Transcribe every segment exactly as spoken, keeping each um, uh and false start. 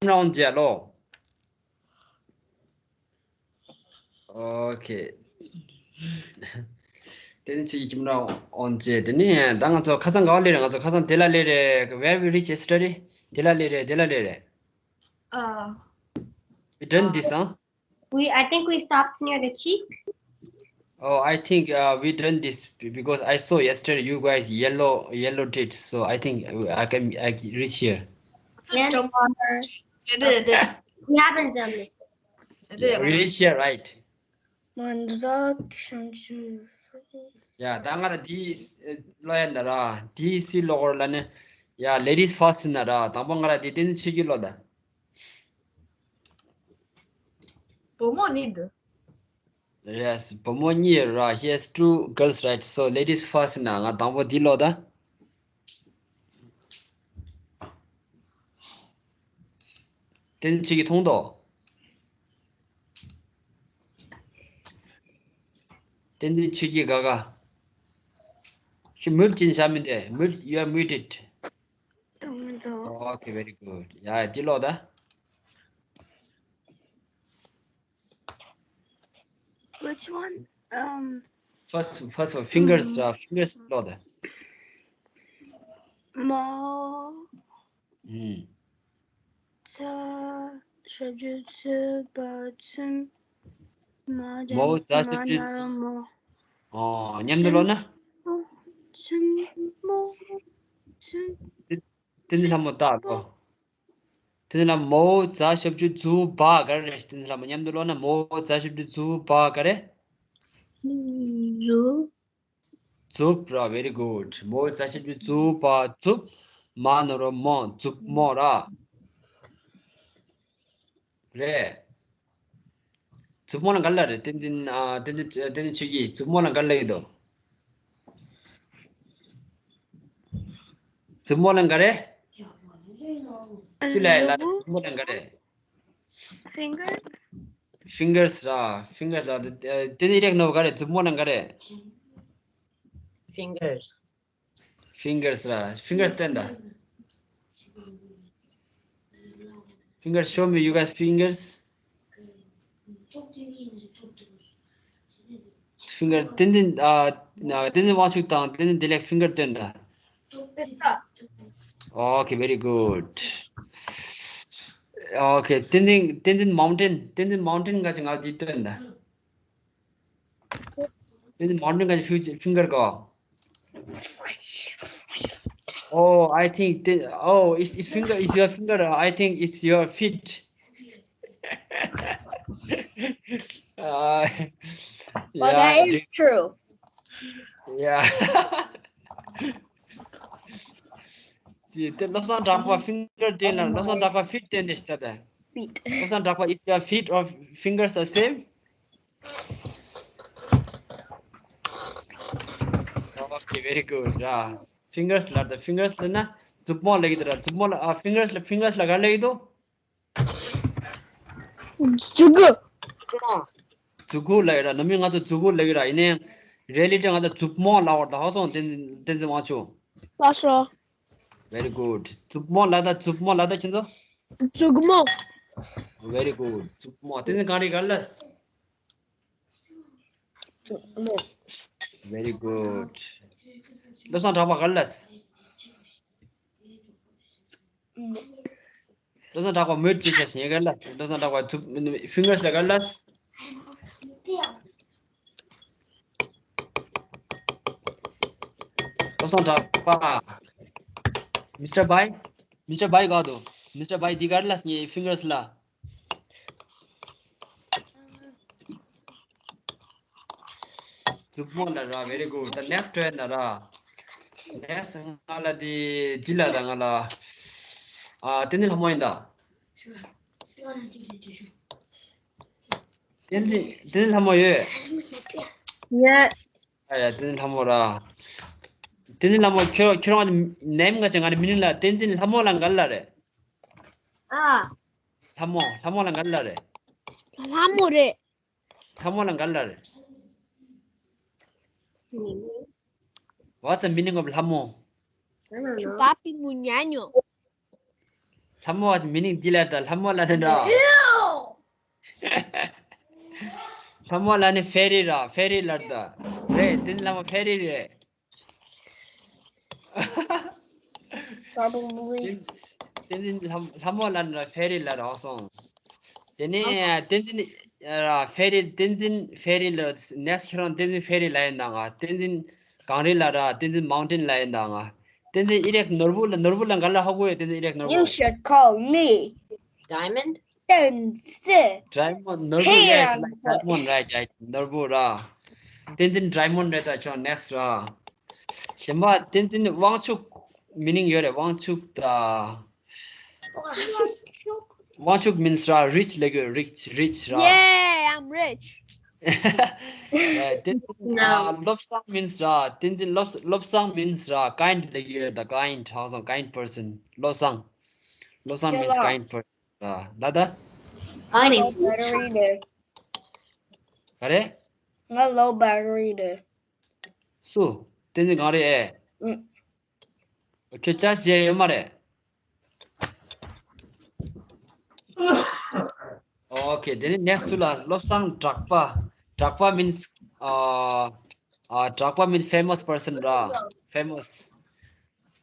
camera on བྱས་ལོ། ཨོ་ཁེ། དེ་ནས་ཁྱེད་ཀྱིས་camera on བྱས། དེ་ནས་ད་ང་ཚོ་ཁ་སང་ག་པར་སླེབས་རེད། ང་ཚོ་ཁ་སང་དེ་ལ་སླེབས་རེད། Where we reach yesterday? དེ་ལ་སླེབས་རེད། དེ་ལ་སླེབས་རེད། Uh, We done this, huh? we I think we stopped near the cheek. Oh, I think uh, we done this be- because I saw yesterday you guys yellow yellow did. So I think uh, I can I can reach here. Then ཡ་དེ་དེ་we haven't done this. ཡ་དེ་We reach here, right? Manzak Shanchu. Yeah, ད་ང་ལ་དེ་ལོ་ཡ་ན་ར། དེ་སི་ལོ་གོར་ལ་ནི། Yeah, ladies first ན་ར། དང་པོ་ང་ལ་དེ་དེ་ནི་ཆེ་གི་ལོ་ད། བུ་མོ་ནི་འདི། Yes, བུ་མོ་གཉིས་ར། He has two girls, right? So ladies first ན་ང་དང་པོ་དེ་ལོ་ད། བསྟན་འཛིན་ཆོས་སྐྱིད་མཐོང་དོ། བསྟན་འཛིན་ཆོས་སྐྱིད་ག་ག་ཤི་མུར་ཅིན་ཤ་མི་འདྲེ། མུར། You are muted. Tomato. Okay, very good. Yeah, དེ་ལོ་ད། Which one? Um, First, first of all, fingers, uh, fingers ལོ་ད། Mo. ཨུམ། Za. Shaju tsu ba tsun. Ma. Mo, za, shaju tsu. Mo. ཨོ། མཉམ་དུ་ལོ་ན། Tsun mo. Tsun. བསྟན་འཛིན་ལྷ་མོ་ལྟ་ལོ། བསྟན་འཛིན་ལྷ་མོ། མོའོ་ཛ་ཞབས་ཀྱུ་ཛུ་བ་ག་རེ་རེད། བསྟན་འཛིན་ལྷ་མོ་མཉམ་དུ་ལོ་ན། མོའོ་ཛ་ཞབས་ཀྱུ་ཛུ་བ་ག་རེ། Zu. མཛུབ་ར། Very good. མོའོ་ཛ་ཞབས་ཀྱུ་ཛུ་བ་མཛུབ། མ་ན་རོ་མོ། མཛུབ་མོ་ར། རེད། མཛུབ་མོ་ལ་ག་རེ་ལབ་རེད། བསྟན་འཛིན། ཨ། བསྟན་འཛིན། བསྟན་འཛིན་ཆོས་སྐྱིད། མཛུབ་མོ་ལ་ག་རེ་ལབ་ཀྱི་འདུག་མཛུབ་མོ་ལ་ག་རེ། སུས་ལབ་ལ། མཛུབ་མོ་ལ་ག་རེ། Finger. Fingers ར། Fingers ར། དེ་དེ་ནི་རེག་ནོ་ག་རེ། མཛུབ་མོ་ལ་ག་རེ། Fingers. Fingers ར། Fingers སྟོན་ད། Fingers, show me you guys fingers. Finger. བསྟན་འཛིན། ཨ། བསྟན་འཛིན་དབང་ཕྱུག་དང་བསྟན་འཛིན་བདེ་ལེགས། Finger སྟོན་ད། Okay, very good. Okay, བསྟན་འཛིན། བསྟན་འཛིན་མའུན་ཊེན། བསྟན་འཛིན་མའུན་ཊེན་ག་ཅི་ང་འདི་སྟོན་ད། བསྟན་འཛིན་མའུན་ཊེན་ག་ཅི་ཕིའུ་ཅི་ཕིང་གར་གོ། Oh, I think the, oh, it's, it's finger, it's your finger. I think it's your feet. uh, But that is true. Yeah. དེ་བློ་བཟང་གྲགས་པ་ཕིང་གར་བསྟན་ལ། བློ་བཟང་གྲགས་པ་ཕིཊ་བསྟན་ཏེ་ཤ་ད། Feet. བློ་བཟང་གྲགས་པ། is your feet or fingers the same? Okay, very good. ར། ཕིང་གར་ལ་ད། ཕིང་གར་ལ་ན་མཛུབ་མོ་ལབ་ཀྱི་འདུག་ར། མཛུབ་མོ་ལ། ཨ། ཕིང་གར་ལ། ཕིང་གར་ལ་ག་ལབ་ཀྱི་འདུག་མཛུ་གུ། མཛུ་གུ་ལབ་ཀྱི་ར། ནམ་རྒྱུན་ང་ཚོ་མཛུ་གུ་ལབ་ཀྱི་ར། ཡིན་ནའི་རེ་ལི་ཊི་ང་ཚོ་མཛུབ་མོ་ལབ་པ་རེད། ཧ་སོང་། བསྟན་བསྟན་འཛིན་དབང་ཕྱུག། ལགས་སོ། Very good. མཛུབ་མོ་ལབ་ད། མཛུབ་མོ་ལབ་ད་ཁྱེད་ཚོ། མཛུ་གུ་མོ། Very good. མཛུབ་མོ། བསྟན་འཛིན་གངས་རི་ག་རེ་ལབ། མཛུ་གུ་མོ། Very good. བློ་བཟང་གྲགས་པ་ག་རེ་ལབ། བློ་བཟང་གྲགས་པ་མོས་ཅི་བྱ་ཞིང་ག་རེ་ལབ། བློ་བཟང་གྲགས་པ་མཛུབ། ཕིང་གར་ལ་ག་རེ་ལབ། བློ་བཟང་གྲགས་པ། Mister Bai, Mister Bai ག་འདུག Mister Bai འདི་ག་རེ་ལབ། ངའི་ཕིང་གར་ལ། མཛུབ་མོ་ལ་ར། Very good. ད་next ཡིན་ད་ར། Next ང་ལ་དེ་འདི་ལ་ད། ང་ལ། ཨ། བསྟན་འཛིན་ལྷ་མོ་ཡིན་ད། བསྟན་འཛིན། བསྟན་འཛིན་ལྷ་མོ་ཡོད། ཡོད། ཨ་ཡ། བསྟན་འཛིན་ལྷ་མོ་ར། བསྟན་འཛིན་ལྷ་མོ། ཁྱོད་ཁྱོད་རང་གི་name ག་ཅི། ང་ནི་མི་ནི་ལ། བསྟན་འཛིན་ལྷ་མོ་ལ་ག་རེ་ལབ་རེད། ཨ། ལྷ་མོ། ལྷ་མོ་ལ་ག་རེ་ལབ་རེད། ལྷ་མོ་རེད། ལྷ་མོ་ལ་ག་རེ་ལབ་རེད། What's the meaning of ལྷ་མོ། Papi muñeño. ལྷ་མོ་བ་མི་ནིང་འདི་ལ་ད་ལྷ་མོ་ལ་ནི་ར། ལྷ་མོ་ལ་ནི་ཕེ་རི་ར་ཕེ་རི་ལ་ད། རེད་དེ་ནི་ལྷ་མོ་ཕེ་རི་རེད། Probably. བསྟན་འཛིན་ལྷ་ལྷ་མོ་ལ་ནི་ར་ཕེ་རི་ལ་རག་སོང་། དེ་ནས་བསྟན་འཛིན་ར་ཕེ་རི་བསྟན་འཛིན་ཕེ་རི་ལ་next ཁྱེད་རང་བསྟན་འཛིན་ཕེ་རི་ལ་ཡིན་དང་ང་བསྟན་འཛིན་གངས་རི་ལ་ར་བསྟན་འཛིན་མའུན་ཊེན་ལ་ཡིན་དང་ང་བསྟན་འཛིན་ཨི་རེག་ནོར་བུ་ལ་ནོར་བུ་ལ་ག་ལ་ཧ་གོ་ཡོད་བསྟན་འཛིན་ཨི་རེག་ནོར་བུ། You should call me Diamond. བསྟན་འཛིན། Diamond ནོར་བུ། Yes, like diamond, right, right. ནོར་བུ་ར། བསྟན་འཛིན་diamond རེད་ད་ཁྱོད་next ར། གཞན་པ་བསྟན་འཛིན་དབང་ཕྱུག་མི་ནིང་ཡོད་རེད་དབང་ཕྱུག་ད། དབང་ཕྱུག་means ར་rich ལབ་ཀྱི་rich rich ར། Yeah, I'm rich. བསྟན་འཛིན་བློ་བཟང་means ར་བསྟན་འཛིན་བློ་བཟང་means ར་kind ལབ་ཀྱི་ཡོད་ད། Kind ཧང་སང་kind person བློ་བཟང་། བློ་བཟང་means kind person ར་ལ་ད། My name is Lobsang. ག་རེ། ང་Lobsang རེད། སུ། བསྟན་འཛིན་གངས་རི་ཨེ། ཨུ། ཁྱོད་ཅག་བྱས་ཡོད་མ་རེད། Okay དེ་ནི་next སུ་ལ་བློ་བཟང་གྲགས་པ། གྲགས་པ་means ཨ་ཨ་གྲགས་པ་means famous person ར། Famous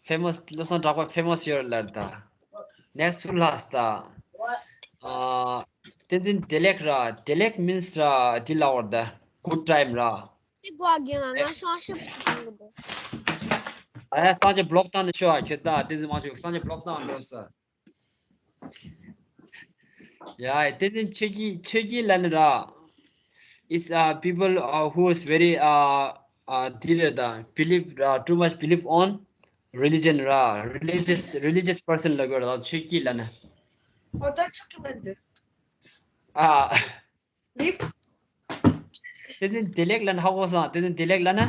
famous བློ་བཟང་གྲགས་པ་famous ཡོད་ལར་ད། Next སུ་ལ་ད། ཨ་བསྟན་འཛིན་བདེ་ལེགས་ར་བདེ་ལེགས་means ར་དེ་ལ་བར་ད་good time ར། ཅི་གོ་རྒན་ལགས་ང་སང་ཞིབ་ཀྱི་འདུག་ཨ་ཡ་སངས་རྒྱས་block བཏང་ནས་ཤོག་ཨ་ཁྱོད་ད་བསྟན་འཛིན་དབང་ཕྱུག་སངས་རྒྱས་block བཏང་འགྲོ་ས། ཡ་བསྟན་འཛིན་ཆོས་སྐྱིད་ཆོས་སྐྱིད་ལ་ནི་ར། Is uh, people uh, who is very uh, uh, དེ་རེད་ད་believe uh, too much believe on religion ར། Religious religious person ལ་གོ་ར་ད་ཆོས་སྐྱིད་ལ་ནི། ཨོ་ད་ཆོས་སྐྱིད་ལ་འདི། ཨ། Live. དེ་ཚེ་བདེ་ལེགས་ལ་ན་ཧ་གོ་སོང་། དེ་ཚེ་བདེ་ལེགས་ལ་ན།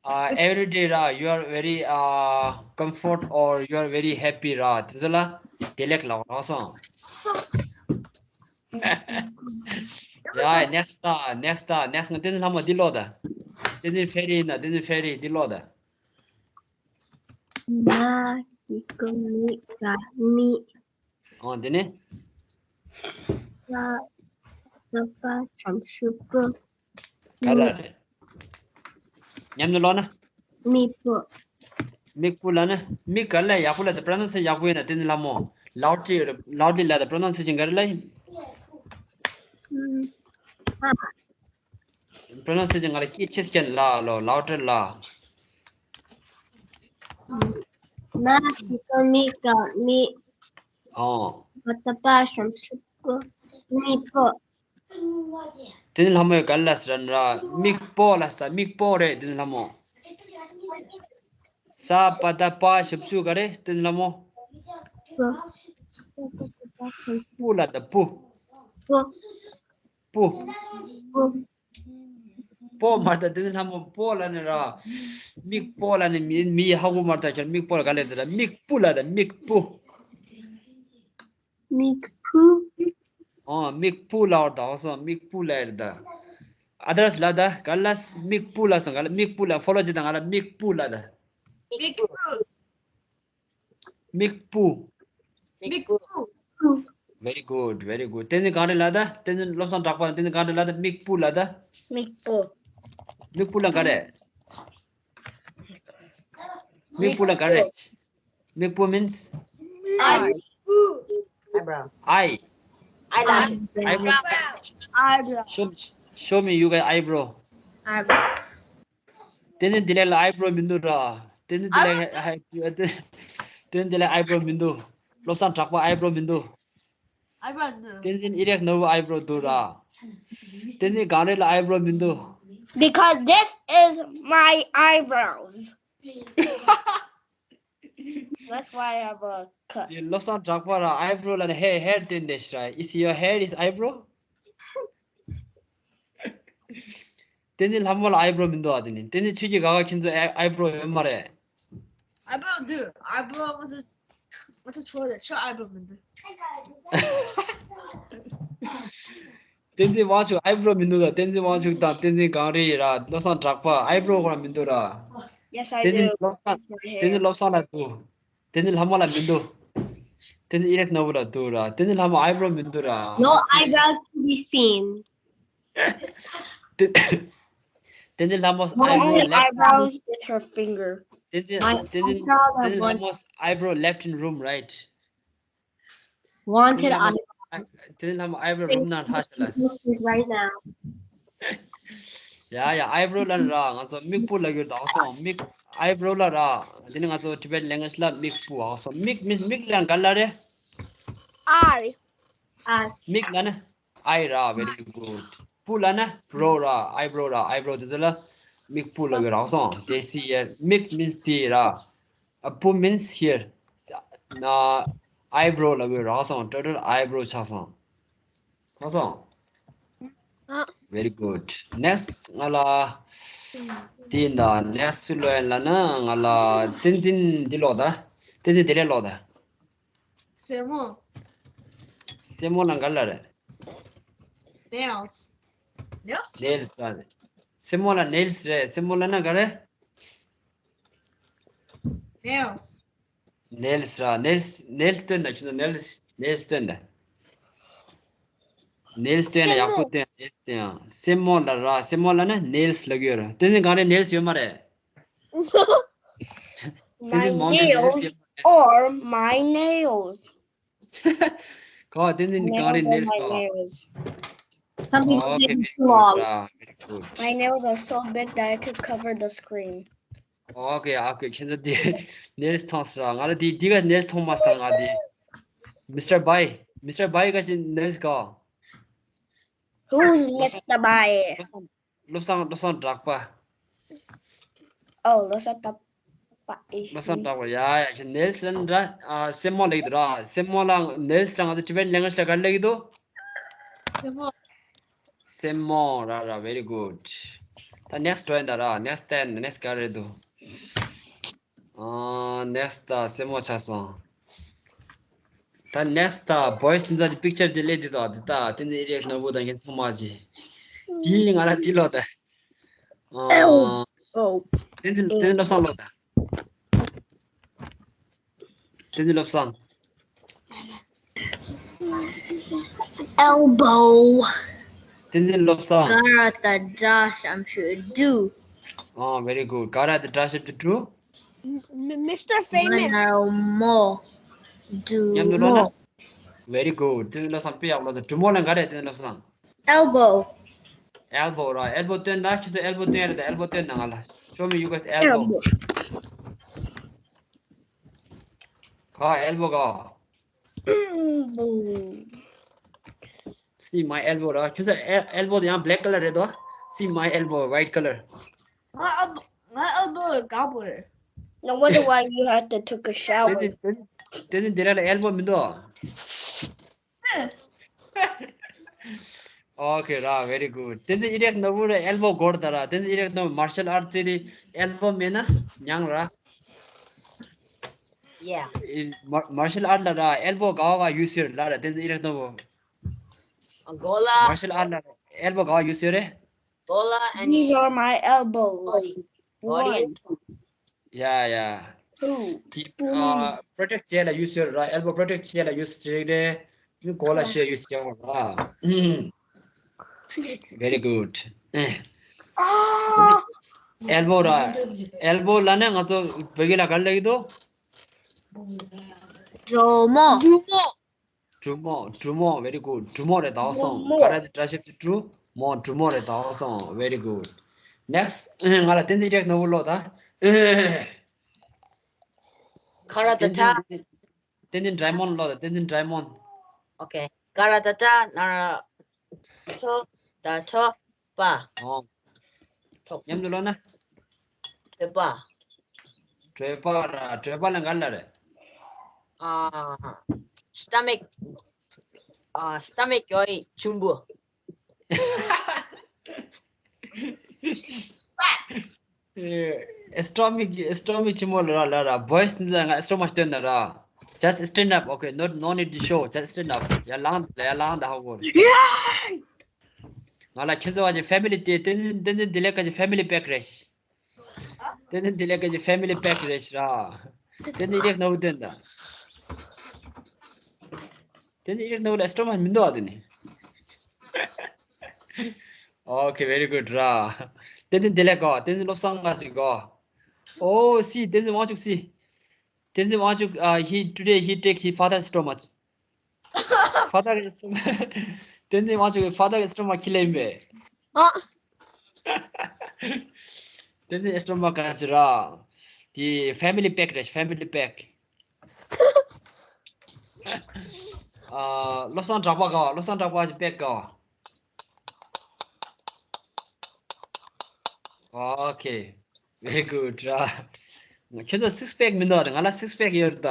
Uh, every day ར། You are very uh, comfort or you are very happy ར། དེ་ཚོ་ལ་བདེ་ལེགས་ལ་ཧ་གོ་སོང་། Yeah, next ད་next ད་next ང་དེ་ཚེ་ལྷ་མོ་འདི་ཀློག་ད། དེ་ཚེ་ཕེ་རི་ཡིན་ན་དེ་ཚེ་ཕེ་རི་འདི་ཀློག་ད། མ་གི་ག་མི་ག་མི། ཨོ་དེ་ནས། ས་ད་པ་ཞབས་ཞུ་པོ། ག་རེ་རེད། ཉམས་ནས་ཀློག་ན། མིག་པོ། མིག་པོ་ལ་ནི་མིག་ག་ལ་ཡག་པོ་ལ་དེ་pronunciation ཡག་པོ་ཡིན་ན་དེ་ནི་ལ་མོ། Loudly loudly ལ་དེ་pronunciation ག་རེ་ལ་ཡིན། ཨ། Pronunciation ང་ལ་སྐད་ཆེ་སྐད་ལ་ལོ་louder ལ། མ་གི་ག་མི་ག་མི། ཨོ། ད་པ་ཞབས་ཞུ་པོ། མིག་པོ། དེ་ནི་ལྷ་མོའི་ག་ལ་ཟེར་ན་ར་མིག་པོ་ལ་ཟེར་མིག་པོ་རེད་དེ་ནི་ལྷ་མོ། ས་པ་ད་པ་ཞབས་ཞུ་ག་རེ་དེ་ནི་ལྷ་མོ། པོ། པུ་ལ་ད་པུ། པོ། པུ། པོ། པོ་མར་ད་དེ་ནི་ལྷ་མོ་པོ་ལ་ནི་ར། མིག་པོ་ལ་ནི་མི་མི་ཧ་གོ་མར་ད་ཁྱོད་མིག་པོ་ལ་ག་ལེ་དེ་ར་མིག་པུ་ལ་ད་མིག་པུ། མིག་པུ། ཨོ་མིག་པུ་ལ་བར་ད་ཧོ་སོ་མིག་པུ་ལ་ཡར་ད། Others ལ་ད་ག་ལ་མིག་པུ་ལ་སོང་ག་ལ་མིག་པུ་ལ་follow བྱེད་ད་ང་ལ་མིག་པུ་ལ་ད། མིག་པུ། མིག་པུ། མིག་པུ། Very good, very good. དེ་ནི་གང་རེད་ལ་ད། དེ་ནི་བློ་བཟང་གྲགས་པ་དེ་ནི་གང་རེད་ལ་ད་མིག་པུ་ལ་ད། མིག་པོ། མིག་པུ་ལ་ག་རེད། མིག་པུ་ལ་ག་རེད། མིག་པུ་means eye. Eyebrow. Eye. Eyelash. Eyebrow. Eyebrow. Show me, show me you got eyebrow. Eyebrow. དེ་ནི་དེ་ལས་ལ་eyebrow མི་འདུག་ར། དེ་ནི་དེ་ལས་དེ་ནི་དེ་ལས་eyebrow མི་འདུག་བློ་བཟང་གྲགས་པ་eyebrow མི་འདུག Eyebrow འདུག་བསྟན་འཛིན་ཨི་རེག་ནོར་བུ་eyebrow འདུག་ར། བསྟན་འཛིན་གངས་རི་ལ་eyebrow མི་འདུག Because this is my eyebrows. That's why I have a cut. དེ་བློ་བཟང་གྲགས་པ་ར་eyebrow ལ་ནི་hair hair དེ་འདྲ་ཞིག་ར། Is your hair is eyebrow? དེ་ནི་ལྷ་མོ་ལ་eyebrow མི་འདུག་ཨ། དེ་ནི་དེ་ནི་ཆོས་ཀྱི་ག་ག་ཁྱེད་ཚོ་ཨེ་eyebrow ཡོད་མ་རེད། Eyebrow འདུག Eyebrow ང་ཚོ་ང་ཚོ་ཆོས་ལ་ཆོས་eyebrow མི་འདུག་བསྟན་འཛིན་དབང་ཕྱུག་eyebrow མི་འདུག་ད། བསྟན་འཛིན་དབང་ཕྱུག་དང་བསྟན་འཛིན་གངས་རི་ར་བློ་བཟང་གྲགས་པ་eyebrow ཁོ་རང་མི་འདུག་ར། Yes, I do. བསྟན་འཛིན་བློ་བཟང་བསྟན་འཛིན་བློ་བཟང་ལ་འདུག་དེ་ནི་ལྷ་མོ་ལ་མི་འདུག་བསྟན་འཛིན་ཨི་རེག་ནོར་བུ་ལ་འདུག་ར། བསྟན་འཛིན་ལྷ་མོ་ཨའི་བྷྲོ་མི་འདུག་ར། No eyebrows to be seen. བསྟན་བསྟན་འཛིན་ལྷ་མོ་My ཨའི་བྷྲོ་only ལེབ་eyebrows is her finger. བསྟན་འཛིན My བསྟན་འཛིན eyebrows are བསྟན་འཛིན་ལྷ one མོ་ཨའི་བྷྲོ left in room, right? Wanted བསྟན་འཛིན་ལྷ་མོ eye- བསྟན་འཛིན་ལྷ་མོ་ཨའི་བྷྲོ་རུམ་ནང་ལྷག་ཤག་ལ། Right now. ཡ་ཡ། ཨའི་བྷྲོ་ལབ་ན་ར་ང་ཚོ་མིག་སྤུ་ལབ་ཀྱི་ཡོད་ད། ཨོ་སོང་། མིག་ཨའི་བྷྲོ་ལ་ར། དེ་ནི་ང་ཚོ་Tibetan language ལ་མིག་སྤུ། ཨོ་སོང་། མིག་མིག་མིག་ལ་ག་ལ་རེད། Eye. Eye. མིག་ལ་ན་ཨའི་ར། Very good. སྤུ་ལ་ན་བྷྲོ་ར། ཨའི་བྷྲོ་ར། ཨའི་བྷྲོ་དེ་ཚོ་ལ་མིག་སྤུ་ལབ་ཀྱི་ར། ཨོ་སོང་། དེ་སི་ཡེར། མིག་means དེ་ར། ཨ། སྤུ་means here. ན་ཨའི་བྷྲོ་ལབ་ཀྱི་ར། ཨོ་སོང་། Total eyebrow ཆགས་སོང་། ཨོ་སོང་། ཨ། Very good. Next ང་ལ་དེ་འདྲ། next སུ་ལོས་ལབ་ན་ང་ལ་བསྟན་འཛིན་འདི་ལོས་ད། བསྟན་འཛིན་དེ་ལས་ལོས་ད། སེན་མོ། སེན་མོ་ལ་ག་ལ་རེད། Nails. Nails? Nails ར། སེན་མོ་ལ་nails རེད། སེན་མོ་ལབ་ན་ག་རེ། Nails. Nails ར། nails nails སྟོན་ད། ཁྱོད་ཚོ་nails nails སྟོན་ད། nails སྟོན་ན་ཡག་པོ་སྟོན། nails སྟོན་ཡ། སེན་མོ་ལ་ར། སེན་མོ་ལབ་ན་nails ལབ་ཀྱི་ཡོད་ར། བསྟན་འཛིན་གངས་རིའི་nails ཡོད་མ་རེད། བསྟན་འཛིན་མང་པོ་nails ཡོད་མ་རེད། Or my nails. གོ། བསྟན་འཛིན་གངས་རིའི nails གོ། Nails are my nails. Some people say okay, very good ར། very good. My nails are so big that I could cover the screen. Okay, okay. ཁྱེད་ཚོ་དེ་nails མཐོང་སོང་ར། ང་ལ་དེ་དེ་ག་nails མཐོང་མ་སོང་ང་དེ། Mister Bai, Mister Bai ག་ཅི་nails གོ། Who's Mister Bai? བློ་བཟང་བློ་བཟང་བློ་བཟང་གྲགས་པ། Oh, བློ་བཟང་གྲགས་པ། བློ་བཟང་གྲགས་པ། ཡ་ཡ། nails ལབ་ན་ར། ཨ། སེན་མོ་ལབ་ཀྱི་འདུག་ར། སེན་མོ་ལ་nails ལ་ང་ཚོ་Tibetan language ལ་ག་རེ་ལབ་ཀྱི་འདུག་སེན་མོ། སེན་མོ་ར་ར། very good. ད་next འགྲོ་ཡིན་ད་ར། next ད་next ག་རེ་འདུག་ཨ། next ད་སེན་མོ་ཆགས་སོང་། ད་next ད་boys དེ་ཚོ་གི་picture དེ་ལས་དེ་དག་དེ་ད་བསྟན་འཛིན་ཨི་རེག་ནོར་བུ་དང་ཁྱེད་ཚང་མ་གི། དེ་ང་ལ་དེ་ལོས་ད། ཨ། ཨོ། བསྟན་འཛིན་བསྟན་འཛིན་བློ་བཟང་ལོས་ད། བསྟན་འཛིན་བློ་བཟང་། Elbow. བསྟན་འཛིན་བློ་བཟང་། ག་ར་ད་དྲ་ཞབས་ཀྱུ་do. Oh, very good. ག་ར་ད་དྲ་ཞབས་ཀྱུ་do. M- Mister Famous. Elmo. མཉམ་དུ་ཀློག་ན། Very good. བསྟན་འཛིན་བློ་བཟང་དཔེ་ཡག་པོ་ཀློག་སོང་། གྲུ་མོ་ལབ་ན་ག་རེ་རེད། བསྟན་འཛིན་བློ་བཟང་། Elbow. Elbow ར། elbow སྟོན་ད། ཁྱོད་ཚོ་elbow སྟོན་ཡ་རེད་ད། elbow སྟོན་ན་ང་ལ། Show me you guys elbow. Elbow. ག elbow ག Elbow. See my elbow ར། ཁྱོད་ཚོ་el- elbow དེ་ཡང་black colour རེད་དོ། See my elbow, white colour. ང་ཨ་ང་elbow དཀར་པོ་རེད། No wonder why you had to took a shower. དེ་དེ་དེ་དེ་དེ་ར་ལ་elbow མི་འདུག Okay ར། Very good. བསྟན་འཛིན་ཨི་རེག་ནོར་བུ་ར་elbow དགོས་རེད་ད་ར། བསྟན་འཛིན་ཨི་རེག་ནོར་བུ་martial art རྩེ་དེ་elbow མེད་ན་མྱངས་ར། Yeah. ཨི་མ- martial art ལ་ར་elbow ག་བ་ག་use ཡོད་རེད་ལ་ར། བསྟན་འཛིན་ཨི་རེག་ནོར་བུ། གོ་ལ། Martial art ལ་ར་elbow ག་བ་use ཡོད་རེད། གོ་ལ་and These are my elbows. Body. Body. One. Yeah, yeah. Two. དེ་ཨ་protect བྱེད་ལ་use ཡོད་ར། elbow protect བྱེད་ལ་use བྱེད་རེད། མི་གོ་ལ་ཤེས་use བྱེད་ར། Very good. ཨ། elbow ར། elbow ལབ་ན་ང་ཚོ་བོད་སྐད་ལ་ག་རེ་ལབ་ཀྱི་འདུག་གྲུ་མོ། གྲུ་མོ། གྲུ་མོ། གྲུ་མོ། Very good. གྲུ་མོ་རེད་ད། ཨོ་སོང་། ག་ར་ཏེ་བཀྲ་ཤིས་ཀྱི་གྲུ་མོ། གྲུ་མོ་རེད་ད། ཨོ་སོང་། Very good. Next. ང་ལ་བསྟན་འཛིན་ཨི་རེག་ནོར་བུ་ཀློག་ད། ཁ་ར་ཏ་ཏ། བསྟན་འཛིན་ཌའི་མོན་ཀློག་ད། བསྟན་འཛིན་ཌའི་མོན། Okay. ཀ་ར་ཏ་ཏ། ན་ར་ཏོ། ད་ཏོ། པ། ཨོ། མཉམ་དུ་ཀློག་ན། གྲོད་པ། གྲོད་པ་ར། གྲོད་པ་ལ་ག་ལ་རེད། ཨ། stomach. ཨ། stomach ཡོད་ཆུང་བུ། ཨེ། stomach. stomach ཆེན་མོ་ལ་ར་ལ་ར། Boys འདི་ང་stomach སྟོན་ན་ར། Just stand up, okay? No, no need to show. Just stand up. ཡར་ལངས། ཡར་ལངས་ད། ཧ་གོ། ང་ལ་ཁྱེད་ཚོ་བ་ཅིག་family དེ་བསྟན་འཛིན། བསྟན་འཛིན་བདེ་ལེགས་ཀྱི་family pack རེད། བསྟན་འཛིན་བདེ་ལེགས་ཀྱི་family pack རེད་ཤག་བསྟན་འཛིན་ཨི་རེག་ནོར་བུ་སྟོན་ད། བསྟན་འཛིན་ཨི་རིག་ནོར་བུ་ལ་སི་ཊོ་མ་མི་འདུག་ཨ་དེ་ནི། Okay, very good ར། བསྟན་འཛིན་བདེ་ལེགས་གོ། བསྟན་འཛིན་བློ་བཟང་ང་ཅིག་གོ། Oh, see, བསྟན་འཛིན་དབང་ཕྱུག་see. བསྟན་འཛིན་དབང་ཕྱུག uh, he today he take his father's stomach. Father is བསྟན་འཛིན་དབང་ཕྱུག་གི་father is stomach ཁྱི་ལེན་པས། ཨ། བསྟན་འཛིན་stomach ག་ཅི་ར། དེ་family pack རེད། Family pack. ཨ། བློ་བཟང་གྲགས་པ་ག་བ། བློ་བཟང་གྲགས་པ་ཅི་pack ག་བ། Okay, very good ར། ཁྱོད་ཚོ་six pack མི་འདུག་ང་ལ་six pack ཡོད་རེད་ད།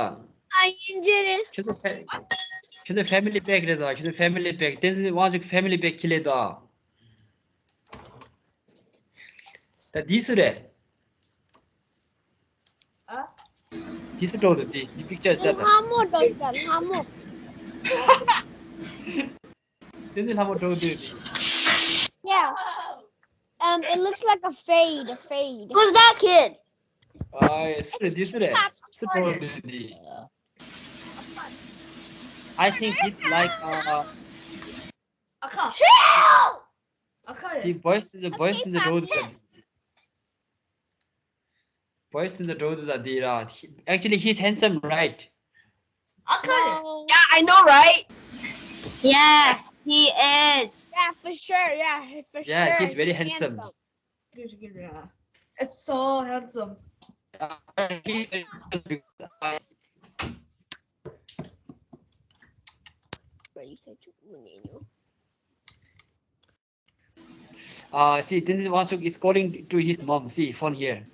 ཨ་ཡིན་གྱི་རེད། ཁྱོད་ཚོ་ཁྱོད་ཚོ་family pack རེད་ད། ཁྱོད་ཚོ་family pack བསྟན་འཛིན་དབང་ཕྱུག་family pack ཁྱི་ལེན་ད། ད་འདི་སུ་རེད། ཨ། འདི་སུ་འགྲོ་འདུག་འདི་འདི་picture ལྟ་ད། ལྷ་མོ་འགྲོ་འདུག་ལྷ་མོ། བསྟན་འཛིན་ལྷ་མོ་འགྲོ་འདུག་འདི། Yeah. Um, it looks like a fade, a fade. Who's that kid? ཨ་སུ་རེད། འདི་སུ་རེད། སུ་འགྲོ་འདུག་འདི། I think he's like uh, ཨ་ཁ། Chill! ཨ་ཁ་རེད། འདི་boys in the boys in the road. Boys in the road ད་འདི་ར། Actually, he's handsome, right? ཨ་ཁ་རེད། No. Yeah, I know, right? Yeah, he is. Yeah, for sure. Yeah, he- for Yeah, sure. He's very He's handsome. Handsome. Good, good, yeah. It's so handsome. But you said you Uh, see, this is Wangchuk is calling to his mom. See, phone here.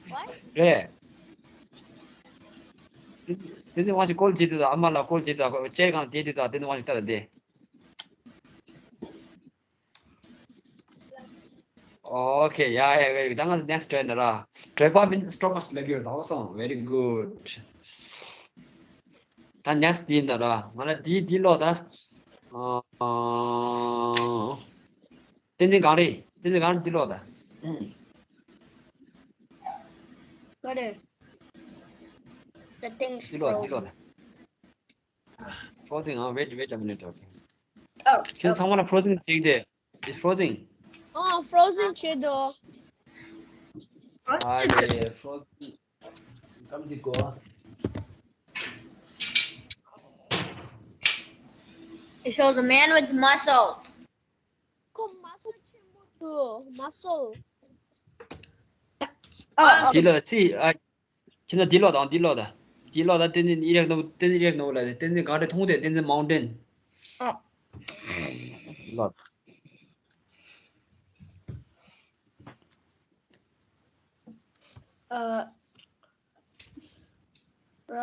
What? Yeah. This is Wangchuk call བྱེད་དུས་ད། ཨ་མ་ལ་call བྱེད་དུས་ད། chair སྒང་བསྡད་དུས་ད། དེ་ནི་Wangchuk ལྟ་ད་དེ། Okay, yeah, yeah, very good. ད་ང་next try ན་ར། གྲོད་པ་མིན་stomach ལབ་ཡོད་ད་བ་སོང་། Very good. ད་next འདི་ན་ར། ང་ལ་འདི་འདི་ཀློག་ད། ཨ། བསྟན་འཛིན་གངས་རི། བསྟན་འཛིན་གངས་རི་འདི་ཀློག་ད། Got it. The thing's འདི་ཀློག་འདི་ཀློག་ད། Frozen. Frozen, ཨ། Wait, wait a minute, okay. Oh. ཁྱོད་ཚང་མ་ལ་frozen བྱེད་དེ། It's frozen. Oh, frozen བྱེད་དོ། Frozen. ཨ་ལེ། Frozen. ཀམ་ཅི་གོ། It shows a man with muscles. ཁོ་muscle ཆེན་པོ་འདུག muscle. Oh, འདི་ལ་སི། ཨ། ཁྱེད་ཚོ་འདི་ཀློག་དང་། འདི་ཀློག་དང་། འདི་ཀློག་དང་། བསྟན་འཛིན་ཨི་རིག་ནོར་བུ། བསྟན་འཛིན་ཨི་རིག་ནོར་བུ་ལ། བསྟན་འཛིན་གངས་རི་མཐོང་དེ། བསྟན་འཛིན་mountain. Oh. ཀློག་ཨ། ར་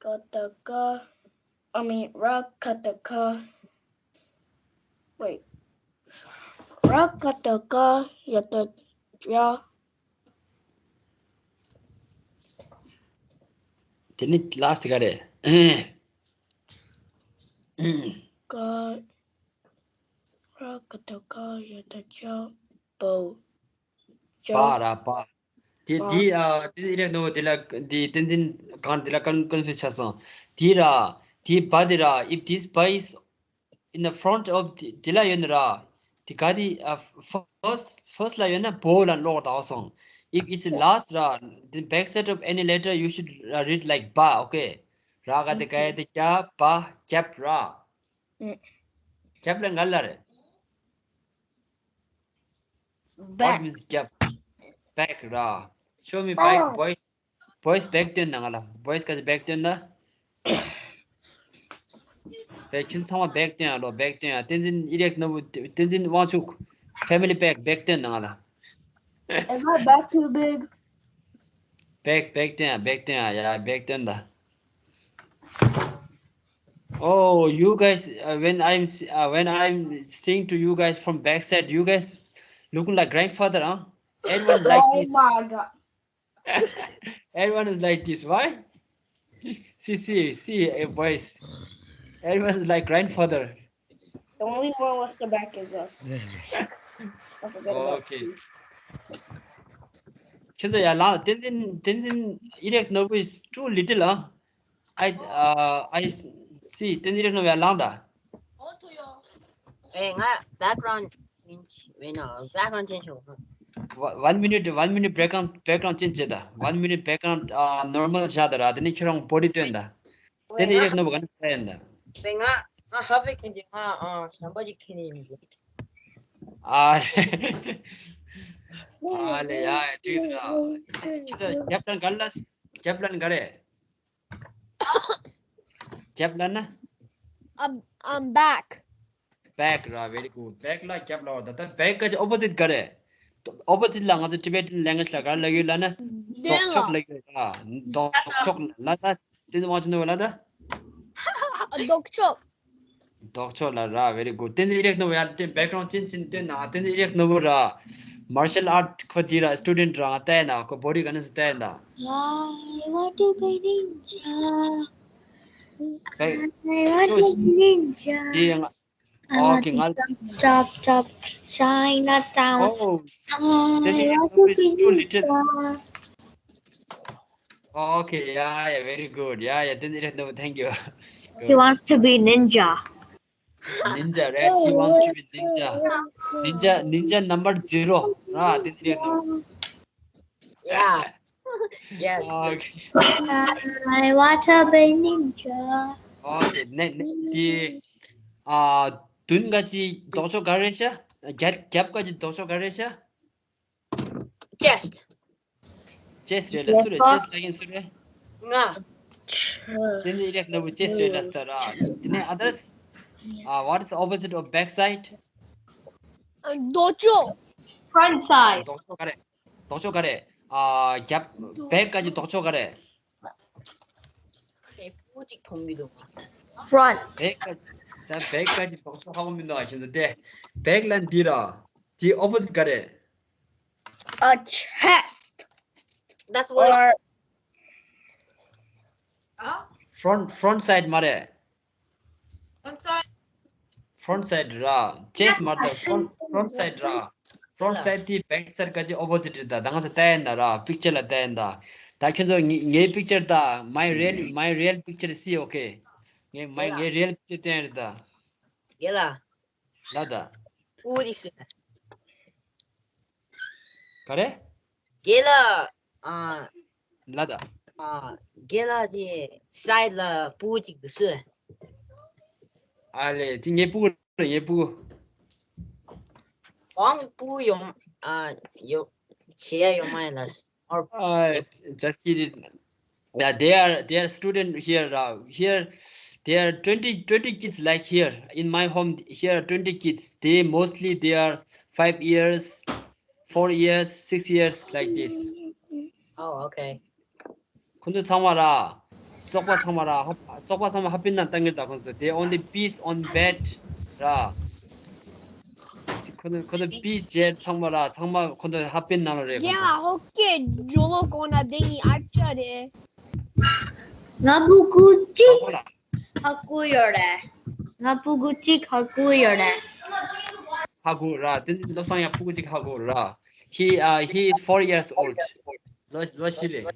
ཀ་ཏ་ཀ། I mean, ར་ཀ་ཏ་ཀ། Wait. ར་ཀ་ཏ་ཀ་ཡ་ཏ་ཡ། དེ་ནི་last ག་རེད། ཀ། ར་ཀ་ཏ་ཀ་ཡ་ཏ་ཡ། པའོ། པ་ར་པ། དེ་པ། དེ་ཨ། དེ་ཨི་རིག་ནོར་བུ་དེ་ལ། དེ་བསྟན་འཛིན་གངས་རི་དེ་ལ་ཀོན་ཀོན་ཕིའུ་སི་ཆགས་སོང་། དེ་ར། དེ་པ་དེ་ར། If this pa is in the front of དེ་ལ་ཡོད་ན་ར། དེ་ག་དེ་ཨ། first first ལ་ཡོད་ན་པའོ་ལ་ཀློག་དགོས་སོང་། If it's last ར། the back side of any letter you should uh, read like པ། Okay. ར་ག་དེ་ག་ཡ་དེ་ཀྱ། པ། རྒྱབ་ར། རྒྱབ་ལ་ག་རེ་ལབ་རེད། What back. Means རྒྱབ། back ར། Show me back, oh, boys. Boys back སྟོན་དང་ང་ལ། Boys ག་ཚོད་back སྟོན་དང་། བས་ཁྱོད་ཚང་མ་back སྟོན་ཡ་ལོ། back སྟོན་ཡ། བསྟན་འཛིན་ཨི་རིག་ནོར་བུ། བསྟན་འཛིན་དབང་ཕྱུག family pack back སྟོན་དང་ང་ལ། Is my back too big? back back སྟོན་ཡ། back སྟོན་ཡ། ཡ། back སྟོན་དང་། Oh, you guys, uh, when I'm s- uh, when I'm saying to you guys from backside, you guys looking like grandfather, huh? Everyone like Oh this. My God. Everyone is like this. Why? See, see, see, uh, boys. Everyone is like grandfather. The only one with the back is us. I forgot about Okay. you. ཁྱེད་ཚོ་ཡ་ལ། བསྟན་འཛིན། བསྟན་འཛིན་ཨི་རིག་ནོར་བུ is too little, huh? I uh, I see. དེ་འདི་རེད་ནོ་ཡ་ལང་ད། ཨེ་ང་background change. Wait, no, background change. One minute, one minute background background change བྱེད་ད། One minute background uh, normal བཞག་ད་ར། དེ་ནས་ཁྱོད་རང་body སྟོན་ད། དེ་འདི་རེད་ནོ་བ་ག་ནས་ད་ཡིན་ད། ང་ང་ཧ་བེ་ཁེན་ཅི་ང་ཨ་ཞམ་པ་ཅིག་ཁེན་ནི་ཡིན། ཨ་ལེ། ཨ་ལེ་ཡ་ཡ་ཏྲིག་ར། ཁྱོད་རྒྱབ་ལན་ག་ལ། རྒྱབ་ལན་ག་རེད། རྒྱབ་ལན་ན། I'm I'm back. back ར། very good. back ལ་རྒྱབ་ལ་བ་ད། ད་back ག་ཅི་opposite ག་རེད། opposite ལ་ང་ཚོ་Tibetan language ལ་ག་ལ་ཡོད་ལ་ན། ལྡོག་ཕྱོགས་ལ་ཡོད་ར། ལྡོག་ཕྱོགས་ལ་ད། དེ་ནི་མ་ཅི་ནོ་བ་ལ་ད། ལྡོག་ཕྱོགས། ལྡོག་ཕྱོགས་ལ་ར། very good. དེ་ནི་རེག་ནོ་བ་ཡ་དེ་background change ཅིན་དེ་ན། དེ་ནི་རེག་ནོ་བ་ར། martial art ཁོ་དེ་ར་student ར་ང་ལྟ་ཡ་ན་ཁོ་body ག་ནས་སུ་ལྟ་ཡ་ན། I want to be ninja. Hey, I want to be ninja. དེ་ཡང་okay ང་Chop chop Chinatown. oh I then it want to is be too little. ninja. Okay, yeah, yeah, very good. Yeah, yeah, then it is no, thank you. He wants to be ninja. Ninja, right? He wants to be ninja. Ninja, ninja number zero. Ah, then it is no. Yeah. Yes. Okay. I want to be ninja. Okay, ne, ne, དེ་ཨ་མདུན་ག་ཅི་ལྡོག་ཕྱོགས་ག་རེ་ཤ། རྒྱབ་རྒྱབ་ག་ཅི་ལྡོག་ཕྱོགས་ག་རེ་ཤ། Chest. chest རེད་ལ་སུ་རེད། chest ལ་ཡིན་སུ་རེད། ང་། དེ་ནི་རེག་ནོ་བུ་chest རེད་ལ་སྟ་ར། དེ་ནས་others uh, what is the opposite of back side? ལྡོག་ཕྱོགས། Front side. ལྡོག་ཕྱོགས་ག་རེ། ལྡོག་ཕྱོགས་ག་རེ། ཨ་རྒྱབ་back ག་ཅི་ལྡོག་ཕྱོགས་ག་རེ། ཨེ་པུ་ཅིག་མཐོང་མི་འདུག Front. back ག་ད་back ག་ཅི་ལྡོག་ཕྱོགས་ཧ་གོ་མི་འདུག་ཨ་ཁྱེད་ཚོ་དེ་back ལ་འདི་ར། དེ་opposite ག་རེ། A chest. That's what Or front front side མ་རེད། Front side. front side ར། chest མ་རེད། front front side ར། front side དེ་back side ག་ཅི་opposite རེད། ད་ད་ང་ཚོ་ལྟ་ཡིན་ད་ར། picture ལ་ལྟ་ཡིན་ད། ད་ཁྱོད་ཚོ་ངའི་ངའི་picture ད། my real my real picture see, okay? ངའི་my ངའི་real picture སྟོན་རེད་ད། རྒན་ལགས། ལ་ད། པུ་ཅིག་སུ། ག་རེ། རྒན་ལགས། ཨ། ལ་ད། ཨ། རྒན་ལགས་ཀྱི་side ལ་པུ་ཅིག་འདུག་སུ། ཨ་ལེ་དེ་ངའི་ཕྲུ་གུ་རེད། ངའི་ཕྲུ་གུ། ཝང་པུ་ཡོང་ཨ་ཡོ་བྱེད་ཡ་ཡོང་མ་ཡིན་ལ། Or Uh, just kidding. Yeah, they are they are student here. Uh, here, there are twenty twenty kids like here in my home. Here are twenty kids. They mostly they are five years, four years, six years like this. Oh, okay. ཁོང་ཚོ་ཚང་མ་ར། བཙོག་པ་ཚང་མ་ར། ཧ་བཙོག་པ་ཚང་མ་ཧ་པིན་ན་བཏང་གི་རེད་ད་ཁོང་ཚོ། They only piss on bed ར། ཁོ་ཚོ་ཁོ་ཚོ་པི་ཇེ་ཚང་མ་ར་ཚང་མ་ཁོ་ཚོ་ཧ་པིན་ནང་ལ་རེད་ཁོ་རྒན་ཚོ། ལགས་ཧོ་ཀེ་ཇོ་ལོ་གོ་ན་དེ་ཡིན་ཨ་ཅག་རེད། ང་ཕྲུ་གུ་གཅིག་ཧ་གོ་ལ། ཧ་གོ་ཡོད་རེད། ང་ཕྲུ་གུ་གཅིག་ཧ་གོ་ཡོད་རེད། ཧ་གོ་ར། དེ་ནི་བློ་བཟང་ཡང་ཕྲུ་གུ་གཅིག་ཧ་གོ་ར། He uh, he is four years old. ལོ་ལོ་བཞི་རེད།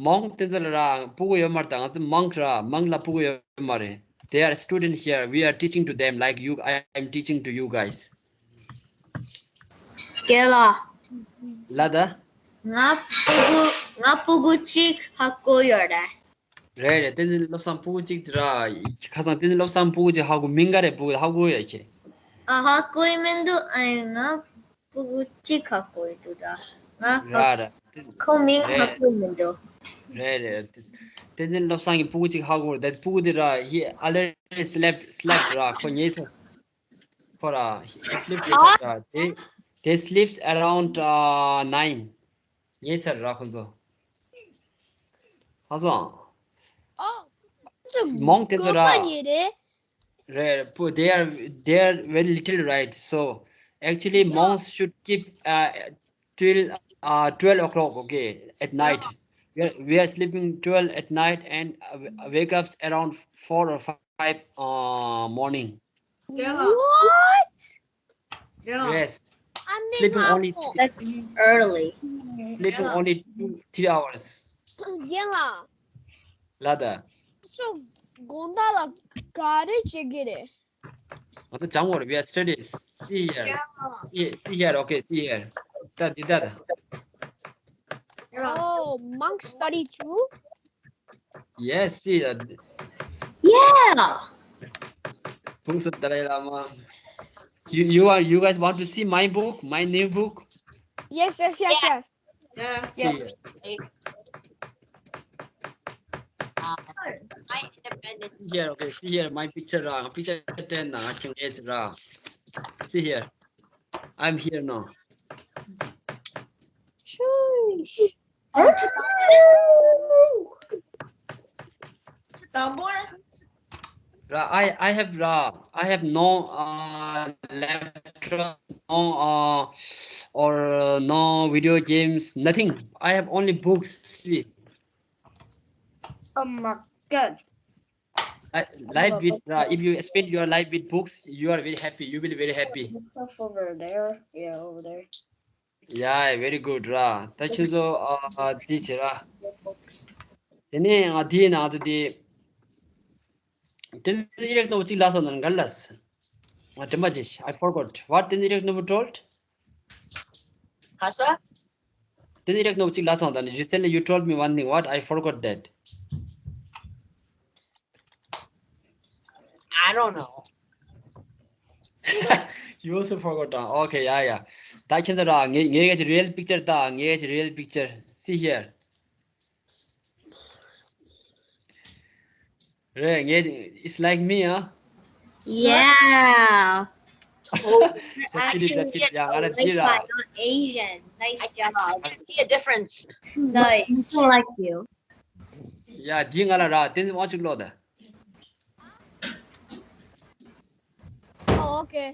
མོང་དེ་ཚོ་ལ་ར་ཕྲུ་གུ་ཡོད་མ་རེད་ད། ང་ཚོ་མོང་ར་མོང་ལ་ཕྲུ་གུ་ཡོད་མ་རེད། They are student here. We are teaching to them like you. I am teaching to you guys. རྒན་ལགས། ལ་ད། ང་ཕྲུ་གུ་ང་ཕྲུ་གུ་གཅིག་ཧ་གོ་ཡོད་རེད། རེད་རེད། བསྟན་འཛིན་བློ་བཟང་ཕྲུ་གུ་གཅིག་དེ་ར། ཁ་སང་བསྟན་འཛིན་བློ་བཟང་ཕྲུ་གུ་གཅིག་ཧ་གོ་མིང་ག་རེད། ཕྲུ་གུ་ཧ་གོ་ཡོད་ཁྱེད། ཨ་ཧ་གོ་ཡི་མི་འདུག་ཨ་ང་ཕྲུ་གུ་གཅིག་ཧ་གོ་ཡི་འདུག་ད་ང་ཧ་ར་ར། ཁོ་མིང་ཧ་གོ་མི་འདུག་རེད་རེད། བསྟན་འཛིན་བློ་བཟང་གི་ཕྲུ་གུ་གཅིག་ཧ་གོ་རེད། ད་ཕྲུ་གུ་དེ་ར། He already slept slept ར། ཁོ་ཉལ་ས། ཁོ་ར། He sleep ར། They they sleeps around uh, nine. ཉལ་ས་ར་ཁོ་ཚོ། ཧ་སོང་། ཨོ། མོང་དེ་ཚོ་ར། གོ་པ་ཉེ་རེད། རེད། ཕྲུ་they are they are very little, right? So actually monks should keep uh, till uh, twelve o'clock, okay, at night. We are, we are sleeping twelve at night and uh, wake ups around four or five uh, morning. Yeah. What? Yeah. Yes. I mean, Sleeping only That's early. sleeping only two three hours. རྒན་ལགས། ལ་ད། ཚོ་དགོང་དག་ལ་ག་རེ་བྱེད་ཀྱི་རེད། ང་ཚོ་སྦྱང་བར། We are studies. See here. See, see here. Okay, see here. ད་འདི་ད་ད། Oh, monk study too? Yes, see. Uh, Yeah. Phung Sut Dalai Lama. You, you are, you guys want to see my book, my new book? Yes, yes, yes, yes. Yeah. Yes. See here. My independence. See here, okay, see here, my picture, uh, picture ten, uh, I can get, uh, see here. I'm here now. Shush. Double. Ra, I, I have, ra, I have no, uh, laptop, no, uh, or, uh, no video games, nothing. I have only books. See, Oh my god. I, life with, ra, if you spend your life with books, you are very happy. You will be very happy. Stuff over there. Yeah, over there. Yeah, very good, ra. ད་ཁྱོད་ཚོ་ཨ་འདི་བྱེད་ར། དེ་ནས་ང་འདིའི་ནང་དུ་དེ། དེ་ནས་རིགས་ནོར་གཅིག་ལ་སོང་ན་ག་ལ། ང་དྲན་པ་བརྗེད། I forgot. What དེ་ནས་རིགས་ནོར་told? ག་ས། དེ་ནས་རིགས་ནོར་གཅིག་ལ་སོང་ད་ནི། Recently you told me one thing. What? I forgot that. I don't know. You also forgot. Uh, okay, yeah, yeah. ད་ཁྱེད་ཚོ་ར་ངའི་ངའི་གི་real picture ད་ངའི་གི་real picture. See here. རེད། ངའི། It's like me, huh? Yeah. Oh, Just kidding, just kidding. Yeah, ང་ལ་Like འདི་ར། my Asian. Nice job. I can see a difference. Nice. Don't like you. ཡ། འདི་ང་ལ་ར། བསྟན་འཛིན་དབང་ཕྱུག་ཀློག་ད། Oh, okay.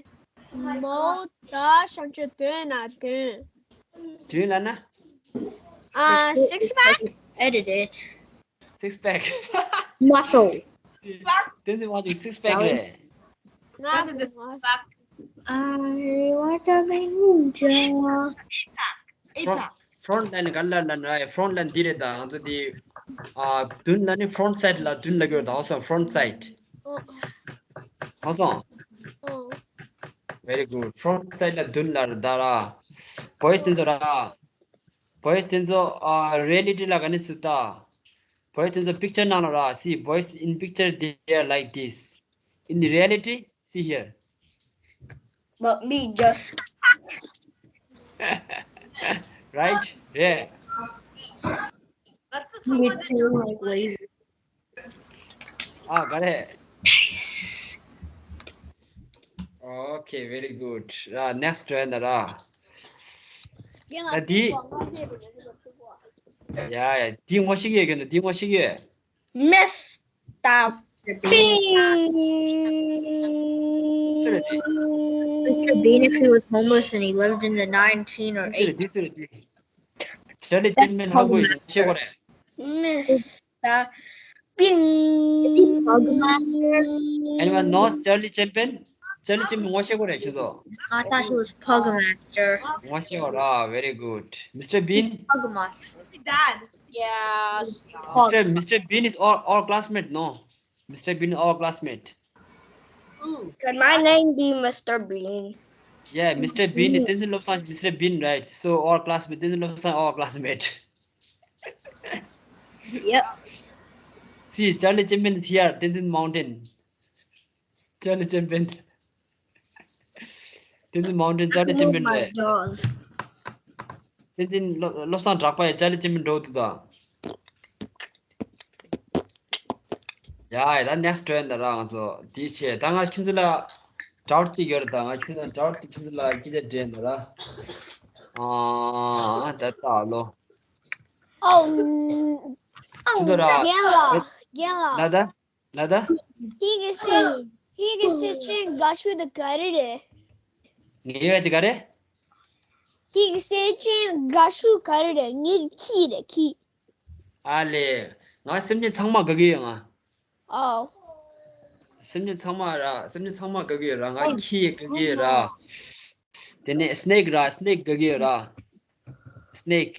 མའོ་ད་ཤང་ཆུ་དོན་ན་དོན། དོན་ལ་ན། Uh, six pack? Edited. Six pack. Muscle. བསྟན་འཛིན་དབང་ཕྱུག་six pack རེད། Not the Back. I want a ninja. Eight pack. Front line ག་ལ་ལ་ན། Front line འདི་རེད་ད། ང་ཚོ་འདི། ཨ། མདུན་ལ་ནི་front side ལ་མདུན་ལ་གྱུར་ད། ཧོ་སོང་། Front side. ཧོ་སོང་། Very good. Front side ལ་མདུན་ལ་རེད་ད་ར། Boys དེ་ཚོ་ར། Boys དེ་ཚོ་ཨ་reality ལ་ག་ནས་སུ་ད། Boys དེ་ཚོ་picture ནང་ལ་ར། See, boys in picture, they are like this. In reality, see here. But me just Right? རེད། That's a tough one. ཨ། ག་རེ། Okay, very good. ར། Next one ར། ད་འདི། ཡ་ཡ། འདི་ངོ་ཤེས་ཀྱི་ཡོད་གི་འདུག་འདི་ངོ་ཤེས་ཀྱི་ཡོད། Mister Bean. སུ་རེད་འདི། Mister Bean, if he was homeless and he lived in the nineteen or སུ་རེད། eighteen. འདི་སུ་རེད་འདི། Charlie Chaplin ཧ་གོ་ཡོད། ཤེས་གོ་རེད། Mister Bean. Anyone knows Charlie Chaplin? Charlie Chaplin ངོ་ཤེས་གོ་རེད་ཁྱོད་ཚོ། I thought he was Pug Master. ངོ་ཤེས་གོ་ར། Very good. Mister Bean. Pug Master. Dad. Yeah. Mister Mister Bean is our our classmate, no? Mister Bean is our classmate. Ooh. Can my name be Mister Bean? Yeah, Mister Bean. བསྟན་འཛིན་བློ་བཟང་། Mister Bean, right? So our classmate. བསྟན་འཛིན་བློ་བཟང་our classmate. Yep. See, Charlie Chaplin is here. Tenzin Mountain. Charlie Chaplin. Tenzin Mountain, Charlie Chaplin. རེད། Tenzin བློ་བློ་བཟང་གྲགས་པ་ཡི་Charlie Chaplin འགྲོ་འདུག་ད། ཡ་ཡ། ད་next round ད་ར་ང་ཚོ་དེའི་ཆེད་ད་ང་ཁྱོད་ཚོ་ལ་doubt གཅིག་ཡོད་རེད། ད་ང་ཁྱོད་ཚོ་doubt དེ་ཁྱོད་ཚོ་ལ་སྐད་ཆ་འདྲི་ཡ་ད་ར། ཨ་ད་ད་ལོ། Oh, ཁྱོད་ཚོ་ར། རྒན་ལགས། རྒན་ལགས། ལ་ད། ལ་ད། ཧི་གི་སེ་ཧི་གི་སེ་ཆེན་དགའ་ཤོས་དེ་ག་རེ་རེད། ངའི་ཡ་ཅི་ག་རེ། ཧི་གི་སེ་ཆེན་དགའ་ཤོས་ག་རེ་རེད། ངའི་ཁྱི་རེད། ཁྱི། ཨ་ལེ། ང་སེམས་ཅན་ཚང་མ་དགའ་གི་ཡོད་ང་། Oh. སེམས་ཅན་ཚང་མ་ར། སེམས་ཅན་ཚང་མ་དགའ་གི་ཡོད་ར། ང་ཁྱི་དགའ་གི་ཡོད་ར། དེ་ནས་snake ར། snake དགའ་གི་ཡོད་ར། Snake.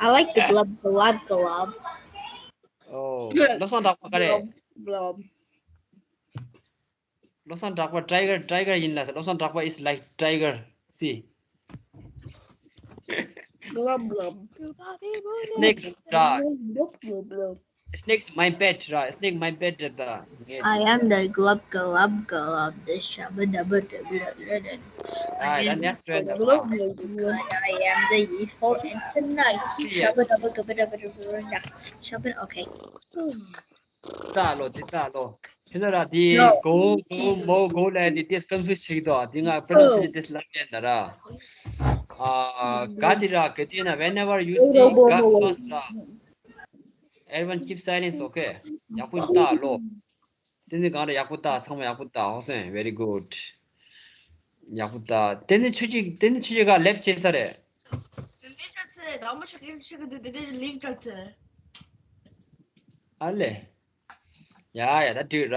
I like the glub glub glub. Oh, བློ་བཟང་གྲགས་པ་ག་རེ། Glub, glub. བློ་བཟང་གྲགས་པ་tiger, tiger ཡིན་ལ། བློ་བཟང་གྲགས་པ is like tiger. See. Glub glub. Snake ར། Glub glub glub. Snake's my pet ར། Snake my pet རེད་ད། ངས། I am the glub glub glub, the shabba dabba dabba. Ah, the next one. Glub glub glub. I am the evil and tonight. Yeah. Shabba dabba dabba dabba dabba. Shabba, okay. ད་ལོ། ཅི་ད་ལོ། ཁྱོད་ར་དེ། No. Go, go, མོ། go ལབ་དེ་དེ་confuse བྱེད་ཀྱི་འདུག་དེ་ང་pronunciation དེ་ལབ་ཡིན་ད་ར། ཨ། ག་དེ་ར། ག་དེ་ན། whenever you see ག first ར། Everyone keep silence, okay? ཡག་པོ་ད་ལོ། དེ་ནི་གང་རེད། ཡག་པོ་ད། ཚང་མ་ཡག་པོ་ད། ཧོ་སེ། Very good. ཡག་པོ་ད། དེ་ནི་ཆོས་ཀྱི། དེ་ནི་ཆོས་ཀྱི་ག་ལེབ་བྱེད་ས་རེད། ལེབ་བྱ་ཚེ་དང་པོ་ཆོས་ཀྱི་ཆོས་ཀྱི་དེ་དེ་ལེབ་བྱ་ཚེ། ཨ་ལེ། ཡ་ཡ། ད་འགྲིག་ར།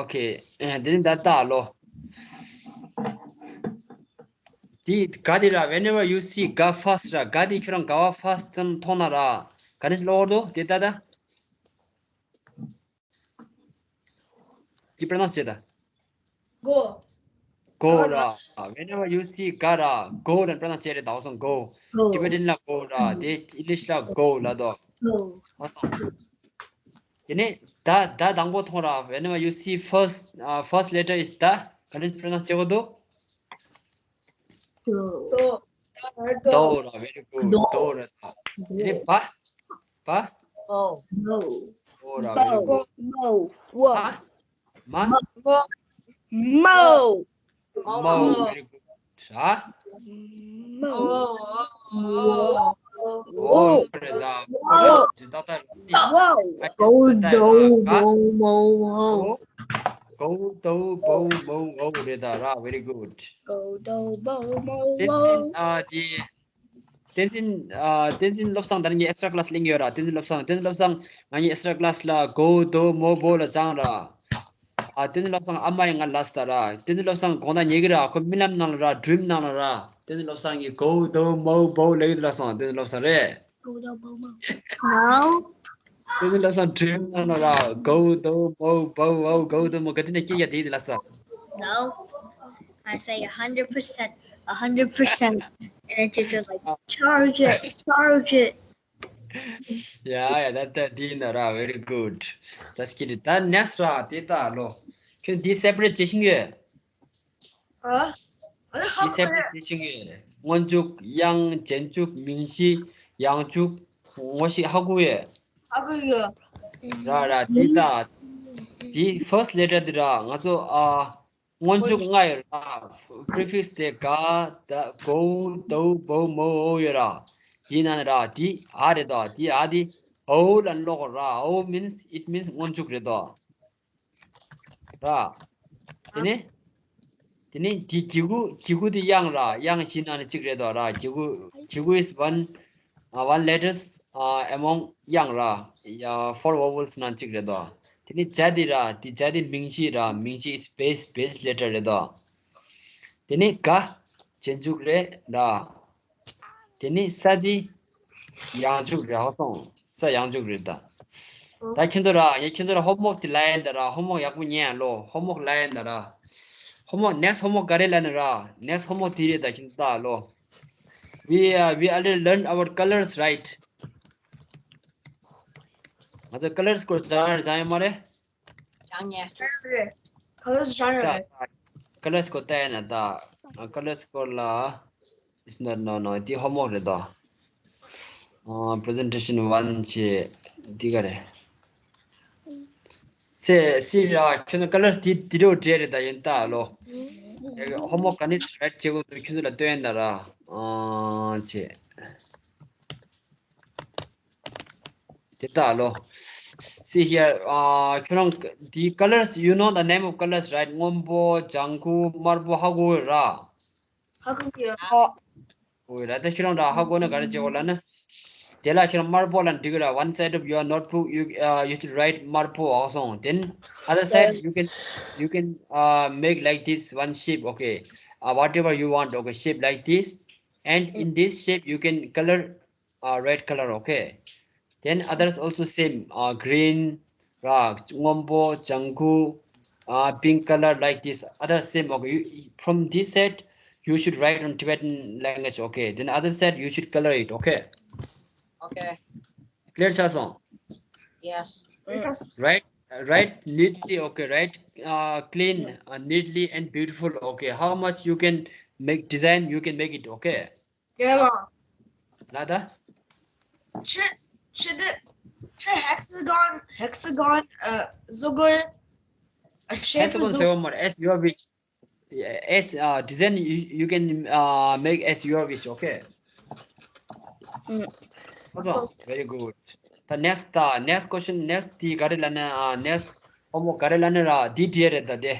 Okay. དེ་ནི་ད་ད་ལོ། དེ་ག་དེ་ར། whenever you see ག first ར། ག་དེ་ཁྱོད་རང་ག་བ་first ཙམ་མཐོང་ན་ར། ག་ནས་ལོག་འདུག་དེ་ད་ད། ཅི་pronounce བྱེད་ད། Go. Go ར། Whenever you see ག་ར། Go ལ་pronounce བྱེད་རེད་ད། ཧོ་སེ། Go. Go. Tibetan ལ་go ར། དེ་English ལ་go ལབ་དོ། Go. ཧོ་སེ། དེ་ནས་ད་ད་དང་པོ་མཐོང་ར། Whenever you see first, uh, first letter is ད། ག་རེ་pronounce བྱེད་དགོས་འདུག་དོ། དོ་ར། Very good. དོ་ར་ད། དེ་ནས་བ། བ། བོ། བོ་ར། Very good. མོ། བོ། བ། མ། མོ། མོ། མོ། Very good. ཧ། མོ། བོ། བོ་རེད་ད། བོ། ཇི་ལྟར་ལྟར། བོ། གོ་དོ་བོ་མོ་བོ། གོ་དོ་བོ་མོ་བོ་རེད་ད་ར། Very good. གོ་དོ་བོ་མོ་བོ། བསྟན་འཛིན། ཨ། ཅི། བསྟན་འཛིན། ཨ། བསྟན་འཛིན་བློ་བཟང་ད་ནི་ངའི་extra class གླེང་གི་ཡོད་ར། བསྟན་འཛིན་བློ་བཟང་། བསྟན་འཛིན་བློ་བཟང་། ང་གཉིས་extra class ལ་གོ་དོ་མོ་བོ་ལ་སྦྱངས་ར། ཨ། བསྟན་འཛིན་བློ་བཟང་ཨ་མ་ཡིས་ང་ལབ་སོང་ད་ར། བསྟན་འཛིན་བློ་བཟང་དགོངས་དག་ཉལ་གི་ར། ཁོ་རྨི་ལམ་ནང་ལ་ར། Dream ནང་ལ་ར། བསྟན་འཛིན་བློ་བཟང་གིས་གོ་དོ་མོ་བོ་ལབ་ཀྱི་འདུག་ལབ་སོང་། བསྟན་འཛིན་བློ་བཟང་རེད། གོ་དོ་མོ་བོ། No. བསྟན་འཛིན་བློ་བཟང་dream ནང་ལ་ར། གོ་དོ་མོ་བོ་བོ། གོ་དོ་མོ། ག་དུས་ནས་སྐད་ཡ་དེ་ཡིན་ལབ་སོང་། No. I say a hundred percent, a hundred percent. And it just was like, charge it, charge it. ཡ་ཡ། ད་ལྟ་འདི་ཡིན་ན་ར། Very good. ད་སྐྱིད་ད་next ར། དེ་ད་ལོ། ཁྱོད་འདི་separate བྱེད་ཤེས་ཡོད། ཨ། ཨ་ནི་ཧ་འདི་གོ་separate རེད། བྱེད་ཤེས་ཡོད། སྔོན་འཇུག། དབྱངས། རྗེས་འཇུག། མིང་གཞི། ཡང་འཇུག། ངོ་ཤེས་ཧ་གོ་ཡོད། ཧ་གོ་ཡོད། ར་ར། འདི་ད། འདི་first letter འདི་ར། ང་ཚོ། ཨ། སྔོན་འཇུག་ལྔ་ཡོད་ར། prefix དེ་ག་ད་གོ་དོ་བོ་མོ་བོ་ཡོད་ར། དེའི་ནང་ནས་ར། དེ་ཨ་རེད་དོ། དེ་ཨ་དེ་ཨོ་ལ་ཀློག་ར། ཨོ་means, it means སྔོན་འཇུག་རེད་དོ། ར། དེ་ནས། དེ་ནས་དེ་གི་གུ། གི་གུ་དེ་དབྱངས་ར། དབྱངས་བཞི་ནང་ནས་གཅིག་རེད་དོ་ར། གི་གུ། གི་གུ is one, uh, one letters, uh, among དབྱངས་ར། ཡ། four vowels ནང་གཅིག་རེད་དོ། དེ་ནས་ཇ་དེ་ར། དེ་ཇ་དེ་མིང་གཞི་ར། མིང་གཞི is base, base letter རེད་དོ། དེ་ནས་ག་རྗེས་འཇུག་རེད་ར། དེ་ནས་ས་དེ་ཡང་འཇུག་རེད། ཧ་སོང་། ས་ཡང་འཇུག་རེད་ད། ད་ཁྱེད་ཚོ་ར། ངས་ཁྱེད་ཚོ་ར་homework དེ་ལབ་ཡིན་ད་ར། homework ཡག་པོ་ཉན་ཨ་ལོ། homework ལབ་ཡིན་ད་ར། homework next homework ག་རེ་ལབ་ན་ར། next homework དེ་རེད་ད། ཁྱེད་ཚོ་ལྟ་ཨ་ལོ། We, uh, we already learned our colors, right? ང་ཚོ་colors སྐོར་སྦྱང་ཡ་སྦྱང་ཡོད་མ་རེད། སྦྱང་ཉན། རེད། རེད། colors སྦྱང་ཡོད་རེད། colors སྐོར་ལྟ་ཡ་ན་ད། colors སྐོར་ལ། It's not, no, no. དེ་homework རེད་དོ། ཨ། presentation one བྱེད། དེ་ག་རེད། སེ་སི་ར། ཁྱོད་ཚོ་colors དེ་དེ་འདྲ་བོ་འདྲ་རེད་ད། ཡིན་ད་ལོ། homework ག་ནས་write བྱེད་དགོས་འདུག་ཁྱོད་ཚོ་ལ་སྟོན་ཡིན་ད་ར། ཨ། བྱེད། དེ་ལྟ་ལོ། See here, uh, ཁྱོད་རང་འདི་colors, you know the name of colors, right? སྔོན་པོ། ལྗང་ཁུ། དམར་པོ། ཧ་གོ་ཡོད་ར། ཧ་གོ་ཡོད། ཧ་གོ་ཡོད་ར། ད་ཁྱོད་རང་ར་ཧ་གོ་ན་ག་རེ་བྱེད་དགོས་ལབ་ན། དེ་ལ་ཁྱོད་རང་དམར་པོ་ལ་འབྲི་གི་ར། One side of your notebook, you, uh, you should write དམར་པོ་ཨོ་སོང་། Then other side, you can, you can, uh, make like this one shape, okay? Uh, whatever you want, okay? Shape like this. And in this shape, you can color, uh, red color, okay? Then others also same, uh, green, ར། སྔོན་པོ། ལྗང་ཁུ། Uh, pink color, like this. Other same, okay? You, from this side, you should write on Tibetan language, okay? Then other side, you should color it, okay? Okay. Clear ཆགས་སོང་། Yes. Right, right, neatly, okay, right? Uh, clean, uh, neatly and beautiful, okay. How much you can make design, you can make it, okay? རྒན་ལགས། ལ་ད། ཁྱེད་ཁྱེད་དེ་ཁྱེད་hexagon hexagon ཨ་བཟོ་དགོས། ཨ་shape Hexagon བཟོ། seven more, as your wish. As, uh, design, you, you can, uh, make as your wish, okay? ཨུམ། Awesome. Very good. The next, uh, next question, next དེ་ག་རེ་ལབ་ན། uh, next homework ག་རེ་ལབ་ན་ར། འདི་འདྲ་རེད་ད་དེ།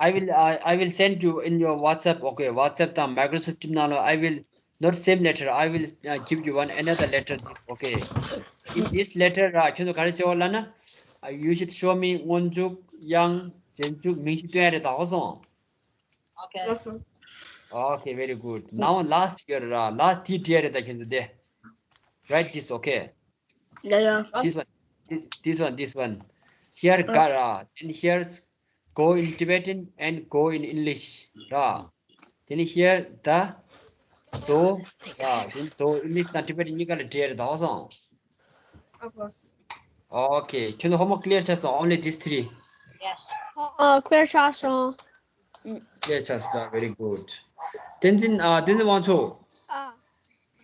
I will, uh, I will send you in your WhatsApp, okay? WhatsApp དང་Microsoft Teams ནང་ལ། I will not same letter, I will, uh, give you one another letter, this, okay? In this letter ར། ཁྱོད་ཚོ་ག་རེ་བྱེད་དགོས་ལབ་ན། Uh, you should show me སྔོན་འཇུག་དབྱངས། རྗེས་འཇུག་མིང་གཞི་སྟོན་ཡ་རེད་ད། ཧོ་སོང་། Okay. ལགས་སོ། Okay, very good. Now last ཡོད་ར། last དེ་འདྲ་རེད་ད་ཁྱོད་ཚོ་དེ། Write this, okay? ཡ་ཡ། This one, this, this one, this one. Here ག་ར། Then here's go in Tibetan and go in English ར། Then here the དོ་ར། Then དོ་English དང་Tibetan གཉིས་ཀ་ལ་འབྲེལ་རེད་ད། ཧོ་སོང་། Of course. Okay, ཁྱོད་ཚོ་homework clear ཆགས་སོང་། Only these three. Yes. ཨ་clear ཆགས་སོང་། Clear ཆགས་སོང་། Very good. བསྟན་འཛིན། ཨ། བསྟན་འཛིན་དབང་ཕྱུག་ཨ།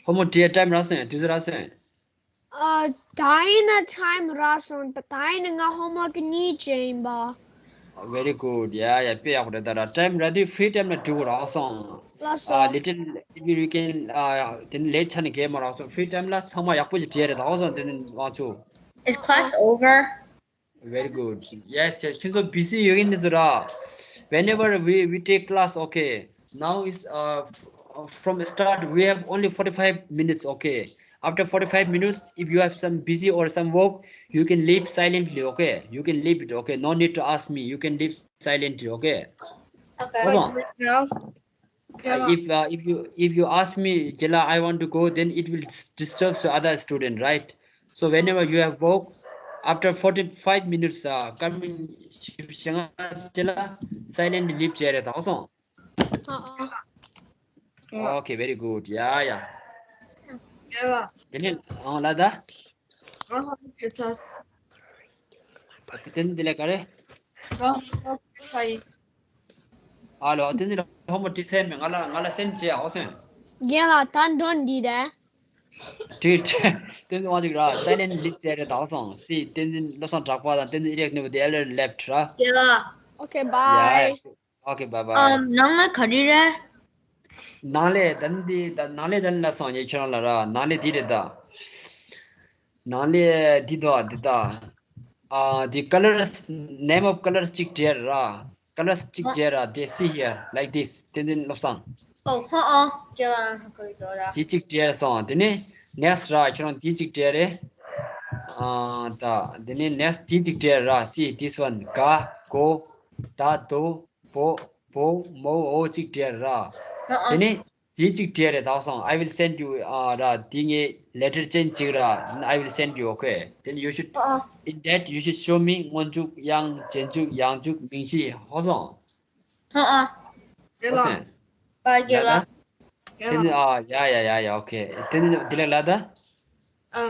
homework འབྲི་ཡ་time རག་སོང་ཡ། དུས་ཚོད་རག་སོང་ཡ། ཨ། ད་ཡིན་ན་time རག་སོང་། ད་ད་ཡིན་ན་ང་homework གཉིས་བྱས་ཡིན་པ། Very good. ཡ་ཡ། དཔེ་ཡག་པོ་རེད་ད་ར། time རག་དུས་free time ལ་འབྲི་དགོས་རག་སོང་། ལགས་ཨ། སོ། little if you can, uh, then late ཆ་ནས་གས་མ་རག་སོང་། free time ལ་ཚང་མ་ཡག་པོ་ཞིག་བྲིས་རེད་ད། ཧོ་སོང་། བསྟན་འཛིན་དབང་ཕྱུག Is class over? Very good. Yes, yes. ཁྱོད་ཚོ་busy ཡོད་ཀྱི་འདུག་ར། Whenever we, we take class, okay. Now is, uh, f- from start, we have only forty-five minutes, okay. After forty-five minutes, if you have some busy or some work, you can leave silently, okay. You can leave it, okay. No need to ask me. You can leave silently, okay. Okay. Hold on. Now. Uh, if, uh, if you, if you ask me, Jela, I want to go, then it will dis- disturb the other student, right? So whenever you have work, after forty-five minutes, uh, coming, Jela, silently leave ཅེས་རེད་ད། ཧོ་སོང་། ཨ་ཨ། Okay, very good. Yeah, yeah. རྒན་ལགས། དེ་ནས་ཨང་ལ་ད། ང་homework བྱེད་ཚར། དེ་ནས་དེ་ལས་ག་རེ། ང་homework བྱེད་ཚར་ཡིན། ཨ་ལོ། དེ་ནས་homework འབྲི་ཚར་མེད། ང་ལ་ང་ལ་send བྱེད་ཨ། ཧོ་སོང་། རྒན་ལགས་ད་འགྲོ་འདི་རེད། དེ་དེ་དེ་ཚོ་དབང་ཅིག་ར། silent leave ཅེས་རེད་ད། ཧོ་སོང་། སི་བསྟན་འཛིན་བློ་བཟང་གྲགས་པ་དང་བསྟན་འཛིན་ཨི་རེག་ནུ་བ་དེ་ཨེ་ལེ་ལེབ་ཊི་ར། Yeah. Okay, bye. Okay, bye bye. Um, ནང་ལ་ག་རེ་རེད། ནང་ལས་ད་འདི་ད་ནང་ལས་ད་ལ་སོང་ཉེ་ཁྱོད་རང་ལ་ར། ནང་ལས་འདི་རེད་ད། ནང་ལས་འདི་དོ་འདི་ད། ཨ་འདི་colors, name of colors གཅིག་བྲིས་ར། colors གཅིག་བྲིས་ར། དེ་see here, like this. བསྟན་འཛིན་བློ་བཟང་། Oh, ཧོ་ཨོ། ཀྱེ་ལ་ཧ་ཀོ་རི་དོ་ར། དེ་གཅིག་བྲིས་སོང་། དེ་ནས་next ར། ཁྱོད་རང་དེ་གཅིག་བྲིས་རེད། ཨ་ད་དེ་ནས་next དེ་གཅིག་བྲིས་ར། See this one. ག་གོ་ད་དོ་བོ་བོ་མོ་འོ་གཅིག་བྲིས་ར། དེ་ནས་དེ་གཅིག་བྲིས་རེད་ད། ཧོ་སོང་། I will send you, ཨ་ར། དེ་ངས་letter ཅན་གཅིག་ར། I will send you, okay? Then you should, in that you should show me སྔོན་འཇུག་དབྱངས། རྗེས་འཇུག་ཡང་འཇུག་མིང་གཞི། ཧོ་སོང་། ཧོ་ཨོ། རྒན་ཧོ་ལགས། སོང་། པ་ཀྱེ་ལ། དེ་ནས་ཨ་ཡ་ཡ་ཡ་ཡ། okay. དེ་ནས་དེ་ལས་ལ་ད། ཨ།